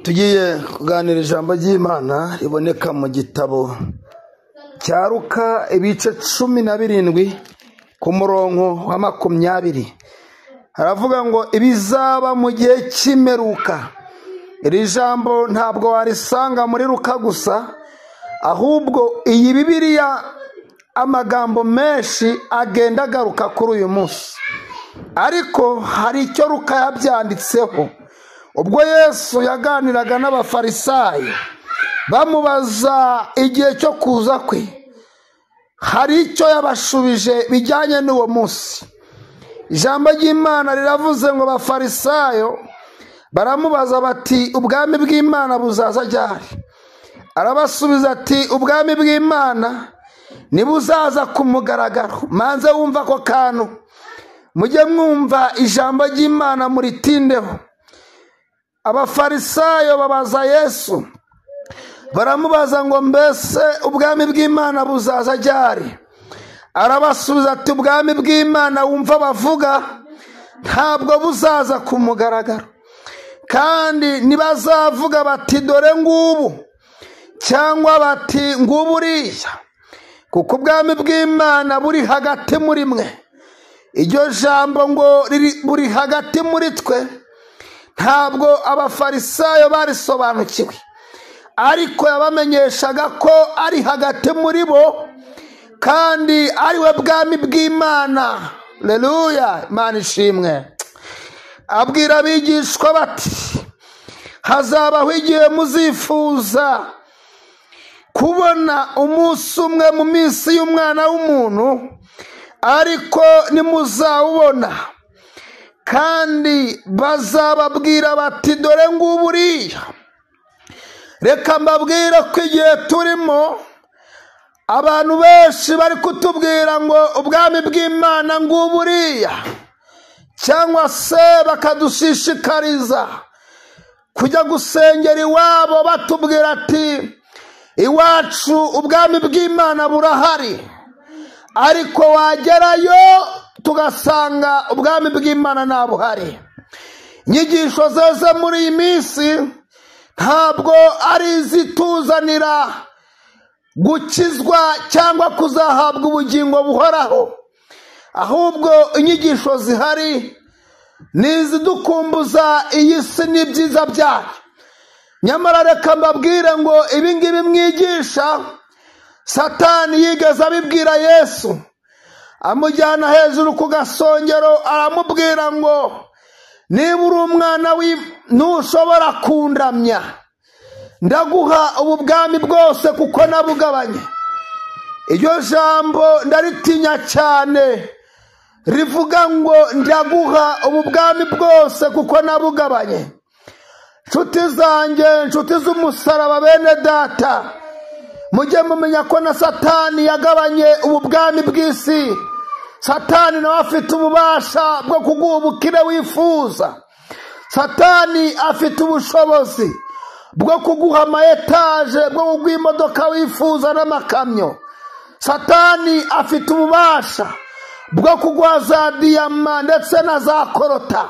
Tugiye kuganira ijambo ry'Imana riboneka mu gitabo cya Luka ibice 17 ku murongo wa 20. Haravuga ngo ibizaba mu gihe cy'imperuka. Iri jambo ntabwo warisanga muri Luka gusa, ahubwo iyi Bibiliya amagambo menshi agenda agaruka kuri uyu munsi. Ariko hari icyo Luka yabyanditseho. Ubwo Yesu yaganiraga n'Abafarisayo bamubaza igihe cyo kuza kwe, hari icyo yabashubije bijyanye n'uwo munsi. Ijambo ry'Imana riravuze ngo Abafarisayo baramubaza bati ubwami bw'Imana buzaza ryari? Arabasubiza ati ubwami bw'Imana ntibuzaza ku mugaragaro. Manze wumva ako kantu, mujye mwumva ijambo ry'Imana muritindeho. Abafarisayo babaza Yesu, baramubaza ngo mbese ubwami bw'Imana buzaza ryari? Arabasubiza ati ubwami bw'Imana wumva bavuga ntabwo buzaza ku mugaragaro, kandi ntibazavuga bati dore ngubu cyangwa bati ngubu uriya, kuko ubwami bw'Imana buri hagati muri mwe. Iryo jambo ngo buri hagati muri twe ntabwo Abafarisayo barisobanukiwe, ariko yabamenyeshaga ko ari hagati muri bo kandi ari we bwami bw'Imana. Haleluya, Imana ishimwe. Abwira abigishwa bati hazabaho igihe muzifuza kubona umunsi umwe mu minsi y'umwana w'umuntu, ariko ntimuzawubona. Kandi bazababwira bati dore ngubu uriya. Reka mbabwire ko igihe turimo abantu benshi bari kutubwira ngo ubwami bw'Imana ngubu uriya, cyangwa se bakadushishikariza kujya gusengera iwabo batubwira ati iwacu ubwami bw'Imana burahari, ariko wagerayo tugasanga ubwami bw'Imana ntabuhari. Inyigisho zeze muri iyi minsi ntabwo ari izituzanira gukizwa cyangwa kuzahabwa ubugingo buhoraho, ahubwo inyigisho zihari ni izidukumbuza iyi si n'ibyiza byayo. Nyamara reka mbabwire ngo ibi ngibi mwigisha, Satani yigeze abibwira Yesu, amujyana hejuru ku gasongero aramubwira ngo niba uri umwana ntushobora kundamya, ndaguha ubu bwami bwose kuko nabugabanye. Iryo jambo ndaritinya cyane, rivuga ngo ndaguha ubu bwami bwose kuko nabugabanye. Nshuti zanjye, nshuti z'umusaraba, bene data, mujye mumenya ko na Satani yagabanye ubu bwami bw'isi. Satani nawe afite ububasha bwo kuguha ubukire wifuza. Satani afite ubushobozi bwo kuguha ama etaje, bwo kuguha imodoka wifuza n'amakamyo. Satani afite ububasha bwo kuguha za diyama ndetse na za korota,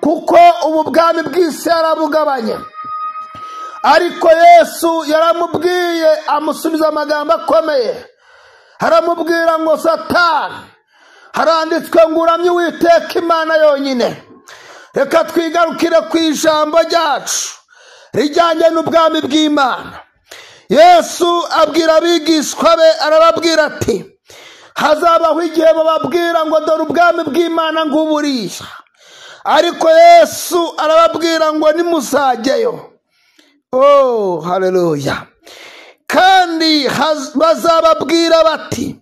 kuko ubu bwami bw'isi yarabugabanye. Ariko Yesu yaramubwiye, amusubiza amagambo akomeye, aramubwira ngo Satani, haranditswe ngo uramye Uwiteka Imana yonyine. Reka twigarukire ku ijambo ryacu rijyanye n'ubwami bw'Imana. Yesu abwira abigishwa be, arababwira ati hazabaho igihe bababwira ngo dore ubwami bw'Imana nguburiya, ariko Yesu arababwira ngo nimuzajyeyo. Oh, haleluya. Kandi bazababwira bati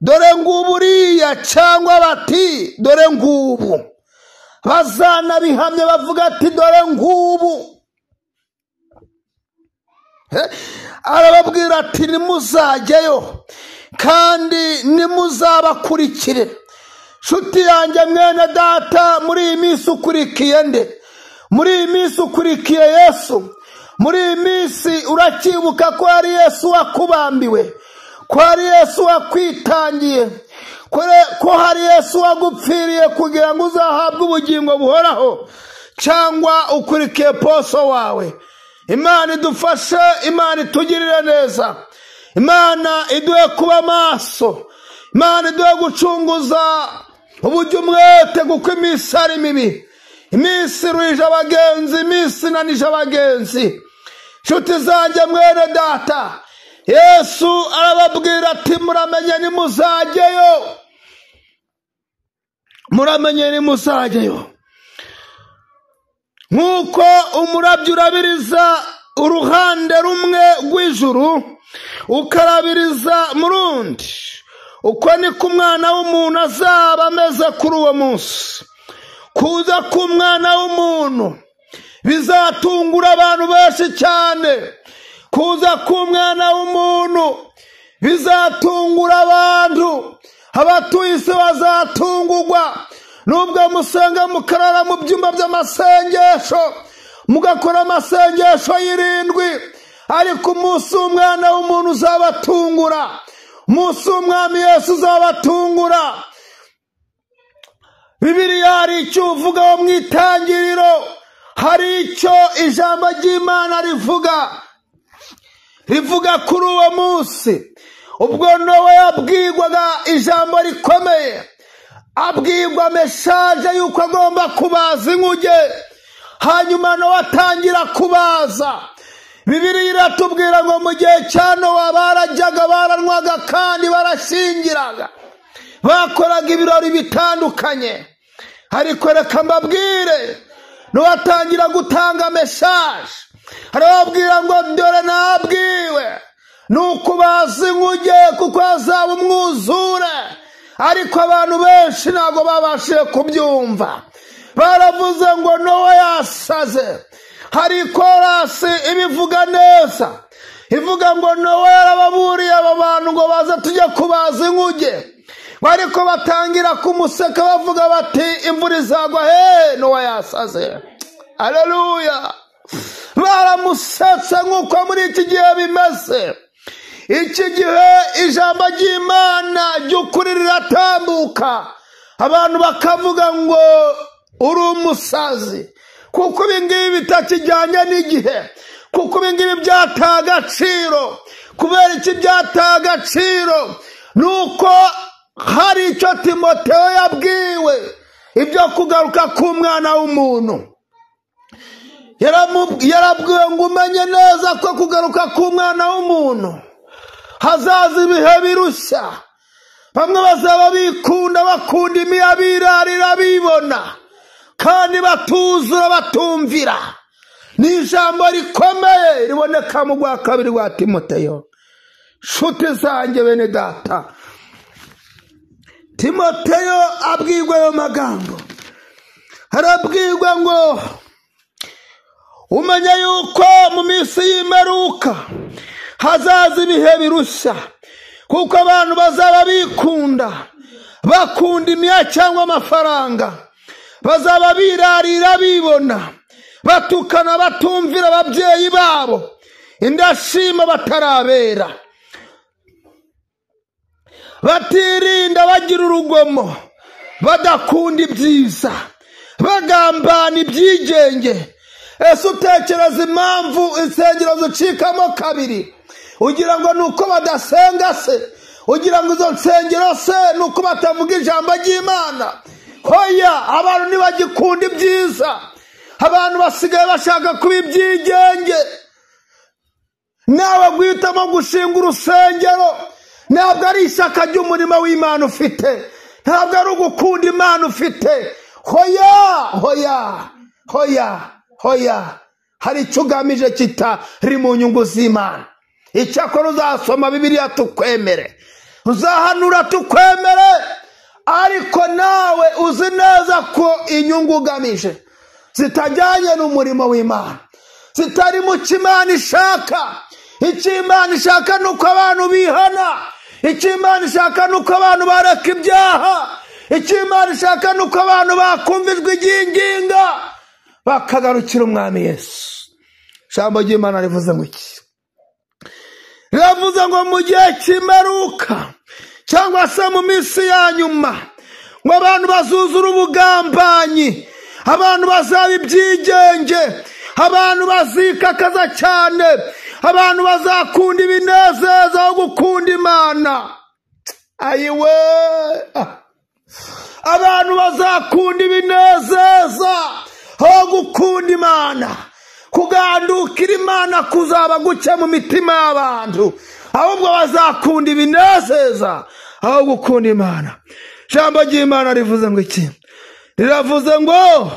dore nguburiya, cyangwa bati dore ngubu. Bazanabihamye bavuga ati dore ngubu. Arababwira ati nimuzajyeyo kandi nimuzabakurikire. Nshuti yanjye mwene data, muri iyi minsi ukurikiye nde? Muri iyi minsi ukurikiye Yesu. Muri iyi minsi urakibuka ko ari Yesu wakubambiwe, ko ari Yesu wakwitangiye, ko hari Yesu wagupfiriye kugira ngo uzahabwe ubugingo buhoraho. cyangwa ukurikiye poso wawe. Imana idufashe, Imana itugirire neza, Imana iduhe kuba maso, Imana iduhe gucunguza uburyo umwete, kuko iminsi ari mibi. Iminsi iruhije abagenzi, iminsi inanije abagenzi. Nshuti zanjye mwene data, Yesu arababwira ati muramenye nimuzajyeyo, muramenye nimuzajyeyo. Nk'uko umurabyo urabiriza uruhande rumwe rw'ijuru ukarabiriza mu rundi, uko niko Umwana w'umuntu azaba ameze kuri uwo munsi. Kuza k'Umwana w'umuntu bizatungura abantu benshi cyane. Kuza k'Umwana w'umuntu bizatungura abantu, abatuye isi bazatungurwa. Nubwo musenga mukarara mu byumba by'amasengesho, mugakora amasengesho y'irindwi, ariko umunsi w'Umwana w'umuntu uzabatungura, umunsi w'Umwami Yesu uzabatungura. Bibiliya hari icyo uvuga mu itangiriro, hari icyo ijambo ry'Imana rivuga kuri uwo munsi. Ubwo Nowa yabwirwaga ijambo rikomeye, abwirwa meshaje yuko agomba kubaza inkuge, hanyuma Nowa atangira kubaza. Bibiliya iratubwira ngo mu gihe cya Nowa barajyaga, baranywaga kandi barashyingiraga, bakoraga ibirori bitandukanye. Ariko reka mbabwire, Nowa atangira gutanga meshaje, arababwira ngo dore nabwiwe nukubaza inkuge kuko hazaba umwuzure. Ariko abantu benshi ntabwo babashije kubyumva, baravuze ngo Nowa yasaze. Hari korasi ibivuga neza, ivuga ngo Nowa yarababuriye aba bantu ngo baze tujye kubaza inkuge, ariko batangira kumuseka bavuga bati imvura izagwa, he Nowa yasaze. Haleluya! Baramusetse nk'uko muri iki gihe bimeze. Iki gihe ijambo ry'Imana ry'ukuri riratambuka, abantu bakavuga ngo uri umusazi, kuko ibi ngibi bitakijyanye n'igihe, kuko ibi ngibi byataye agaciro. Kubera iki byataye agaciro? Nuko hari icyo Timoteyo yabwiwe ibyo kugaruka k'Umwana w'umuntu. Yarabwiwe ngo umenye neza ko kugaruka k'Umwana w'umuntu hazaza ibihe birushya. Bamwe bazaba bikunda, bakunda imiya, birarira, bibona, kandi batuzura, batumvira. Ni ijambo rikomeye riboneka mu rwa kabiri rwa Timoteyo. Nshuti zanjye bene data, Timoteyo abwirwa ayo magambo, arabwirwa ngo umenye yuko mu minsi y'imperuka hazaza ibihe birushya, kuko abantu bazaba bikunda, bakunda imiya cyangwa amafaranga, bazaba birarira, bibona, batukana, batumvira ababyeyi babo, indashima batarabera, batirinda, bagira urugomo, badakunda ibyiza, bagambana ibyigenge. Ese utekereza impamvu insengero zicikamo kabiri? Ugira ngo nuko badasenga se? Ugira ngo izo nsengero se nuko batavuga ijambo ry'Imana? Hoya, abantu ntibagikunda ibyiza, abantu basigaye bashaka kuba ibyigenge. Nawe guhitamo gushinga urusengero ntabwo ari ishyaka ry'umurimo w'Imana ufite, ntabwo ari ugukunda Imana ufite. Hoya, hoya, hoya, hoya, hari icyo ugamije kitari mu nyungu z'Imana. Icyakora uzasoma Bibiliya tukwemere, uzahanura tukwemere, ariko nawe uzi neza ko inyungu ugamije zitajyanye n'umurimo w'Imana, zitari mu cyo Imana ishaka. Icyo Imana ishaka ni uko abantu bihana, icyo Imana ishaka ni uko abantu bareka ibyaha, icyo Imana ishaka ni uko abantu bakumva ijwi ry'inginga bakagarukira Umwami Yesu. Ijambo ry'Imana rivuze ngo iki? Riravuze ngo mu gihe cy'imperuka cyangwa se mu minsi ya nyuma, ngo abantu bazuzura ubugambanyi, Abantu bazaba ibyigenge, abantu bazikakaza cyane, abantu bazakunda ibinezeza aho gukunda Imana. Ayiwe, abantu bazakunda ibinezeza aho gukunda Imana. Kugandukira Imana kuzaba guke mu mitima y'abantu, ahubwo bazakunda ibinezeza aho gukunda Imana. Ijambo ry'Imana rivuze ngo iki? Riravuze ngo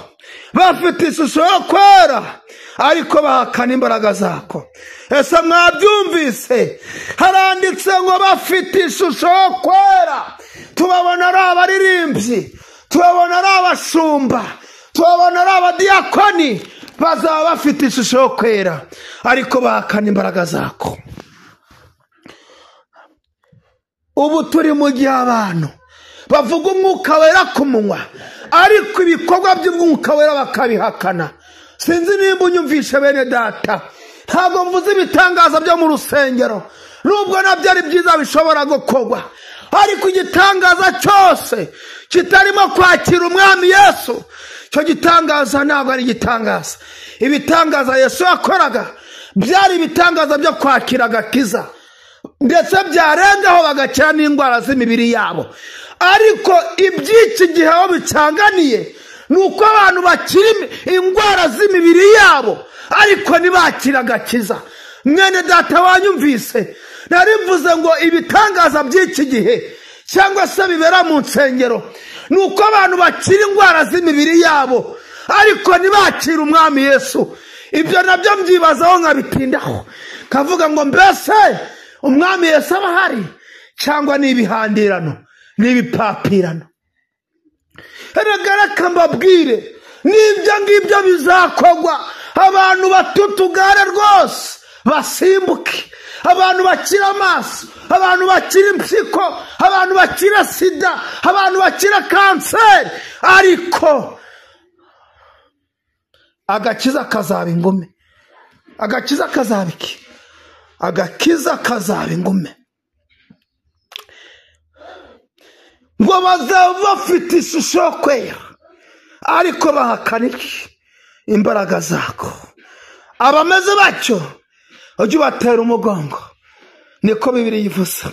bafite ishusho yo kwera ariko bahakana imbaraga zako. Ese mwabyumvise? Haranditse ngo bafite ishusho yo kwera. Tubabona ari abaririmbyi, tubabona ari abashumba, tubabona ari abadiyakoni, bazaba bafite ishusho yo kwera ariko bahakana imbaraga zako. Ubu turi mu gihe abantu bavuga umwuka wera ku munwa, ariko ibikorwa by'umwuka wera bakabihakana. Sinzi nimba unyumvishe bene data. Ntabwo mvuze ibitangaza byo mu rusengero, nubwo nabyo ari byiza bishobora gukorwa, ariko igitangaza cyose kitarimo kwakira umwami Yesu, icyo gitangaza ntabwo ari igitangaza. Ibitangaza Yesu yakoraga byari ibitangaza byo kwakira agakiza, ndetse byarengaho bagakira n'indwara z'imibiri yabo. Ariko iby'iki gihe aho bicanganiye ni uko abantu bakira indwara z'imibiri yabo ariko ntibakira agakiza. Mwene data wanyumvise, nari mvuze ngo ibitangaza by'iki gihe cyangwa se bibera mu nsengero ni uko abantu bakira indwara z'imibiri yabo ariko ntibakira umwami Yesu. Ibyo nabyo mbyibazaho nkabitindaho, kavuga ngo mbese umwami Yesu aba ahari cyangwa ni ibihandirano n'ibipapirano? Erega reka mbabwire, n'ibyo ngibyo bizakorwa, abantu batutugare rwose basimbuke, abantu bakira amaso, abantu bakira impyiko, abantu bakira sida, abantu bakira kanseri, ariko agakiza kazaba ingume. Agakiza kazaba iki? Agakiza kazaba ingume. Ngo bazaba bafite ishusho yo kwera ariko bahakana iki? Imbaraga zako. Abameze batyo ujye ubatera umugongo, niko Bibiliya ivuze.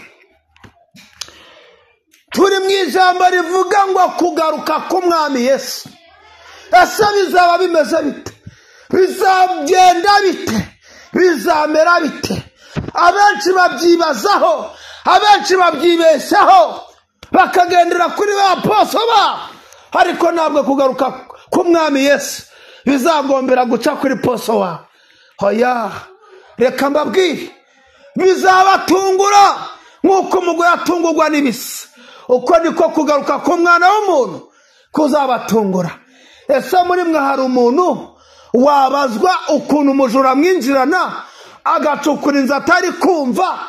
Turi mu ijambo rivuga ngo kugaruka k'umwami Yesu. Ese bizaba bimeze bite? Bizagenda bite? Bizamera bite? Abenshi babyibazaho, abenshi babyibeshaho, bakagendera kuri ba poso babo, ariko ntabwo kugaruka k'umwami Yesu bizagombera guca kuri poso wawe. Hoya, reka mbabwire, bizabatungura nk'uko umugore atungurwa n'ibisa. Uko niko kugaruka k'umwana w'umuntu kuzabatungura. Ese muri mwe hari umuntu wabazwa ukuntu umujura mwinjirana agacukura inzu atari kumva?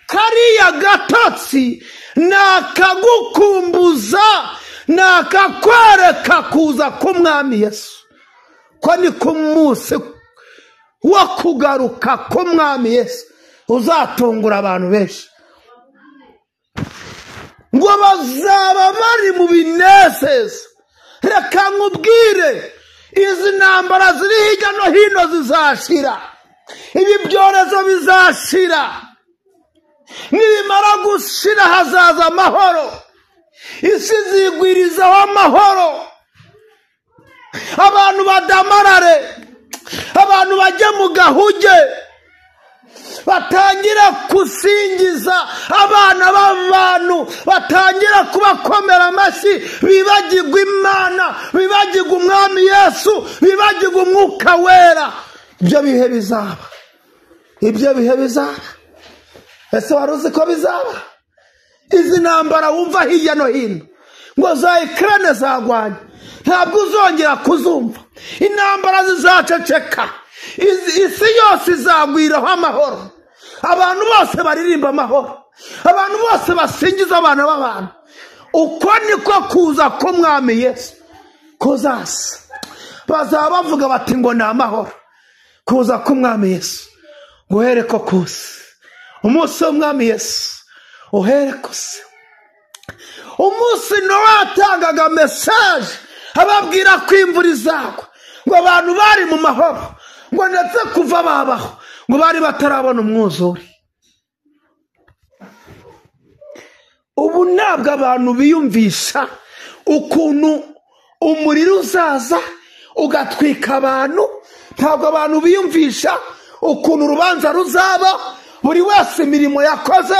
Kariya gatotsi nakagukumbuza, nakakwereka kuza k'umwami Yesu. Ko ni ku munsi wo kugaruka k'umwami Yesu uzatungura abantu benshi. Ngo bazaba bari mu binezeza. Reka nkubwire, izi ntambara ziri hirya no hino zizashira, ibi byorezo bizashira. Nibimara gushira hazaza amahoro, isi zigwirizaho amahoro, abantu badamarare, abantu bajye mu gahuge, batangira kusingiza abana b'abantu, batangira kubakomera amashyi, bibagirwa Imana, bibagirwa umwami Yesu, bibagirwa umwuka wera. Ibyo bihe bizaba, ibyo bihe bizaba. Ese wari uzi ko bizaba? Izi ntambara wumva hirya no hino ngo za Ukraine zagwanye, ntabwo uzongera kuzumva. Intambara zizaceceka, isi yose izagwiraho amahoro, abantu bose baririmba amahoro, abantu bose basingiza abana b'abantu. Uko niko kuza k'umwami Yesu kuzaza. Bazaba bavuga bati ngo ni amahoro. Kuza k'umwami Yesu guhere ko kuza. Umunsi w'umwami Yesu uhere kose. Umunsi Nowa yatangaga mesaje Ababwira ko imvura izagwa, ngo abantu bari mu mahoro, ngo ndetse kuva babaho ngo bari batarabona umwuzure. Ubu ntabwo abantu biyumvisha ukuntu umuriro uzaza ugatwika abantu, ntabwo abantu biyumvisha ukuntu urubanza ruzaba, buri wese imirimo yakoze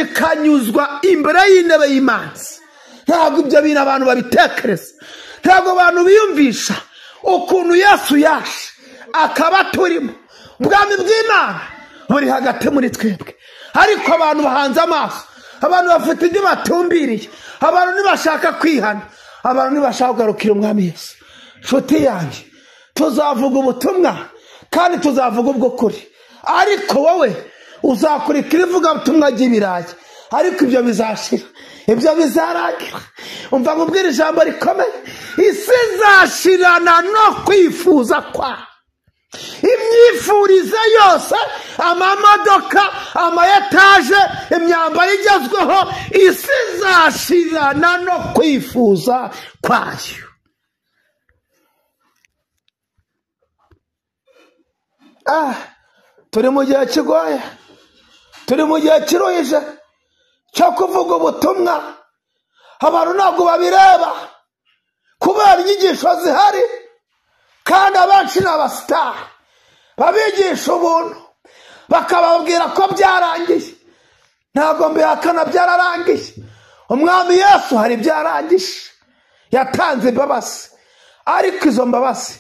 ikanyuzwa imbere y'intebe y'imanza. Ntabwo ibyo bintu abantu babitekereza, ntabwo abantu biyumvisha ukuntu Yesu yaje akaba turimo. Ubwami bw'Imana buri hagati muri twebwe, ariko abantu bahanze amaso, abantu bafite ibyo batumbiriye, abantu ntibashaka kwihana, abantu ntibashaka kugarukira umwami Yesu. Nshuti yanjye, tuzavuga ubutumwa kandi tuzavuga ubw'ukuri, ariko wowe uzakurikira ivugabutumwa ry'ibirayi, ariko ibyo bizashira, ibyo bizarangira. Umva nkubwire ijambo rikomeye, isi izashirana no kwifuza kwa imyifurize yose, amamodoka, ama etaje, imyambaro igezweho, isi izashirana no kwifuza kwayo. Turi mu gihe kigoye, turi mu gihe kiruhije cyo kuvuga ubutumwa. Abantu ntabwo babireba kubera inyigisho zihari, kandi abenshi ni abasitari babigisha ubuntu, bakababwira ko byarangiye. Ntabwo mbihakana, byararangiye. Umwami Yesu hari byarangije, yatanze imbabazi, ariko izo mbabazi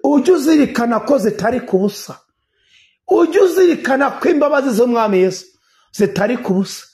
ujye uzirikana ko zitari ku busa. Ujye uzirikana ko imbabazi z'umwami Yesu zitari ku busa.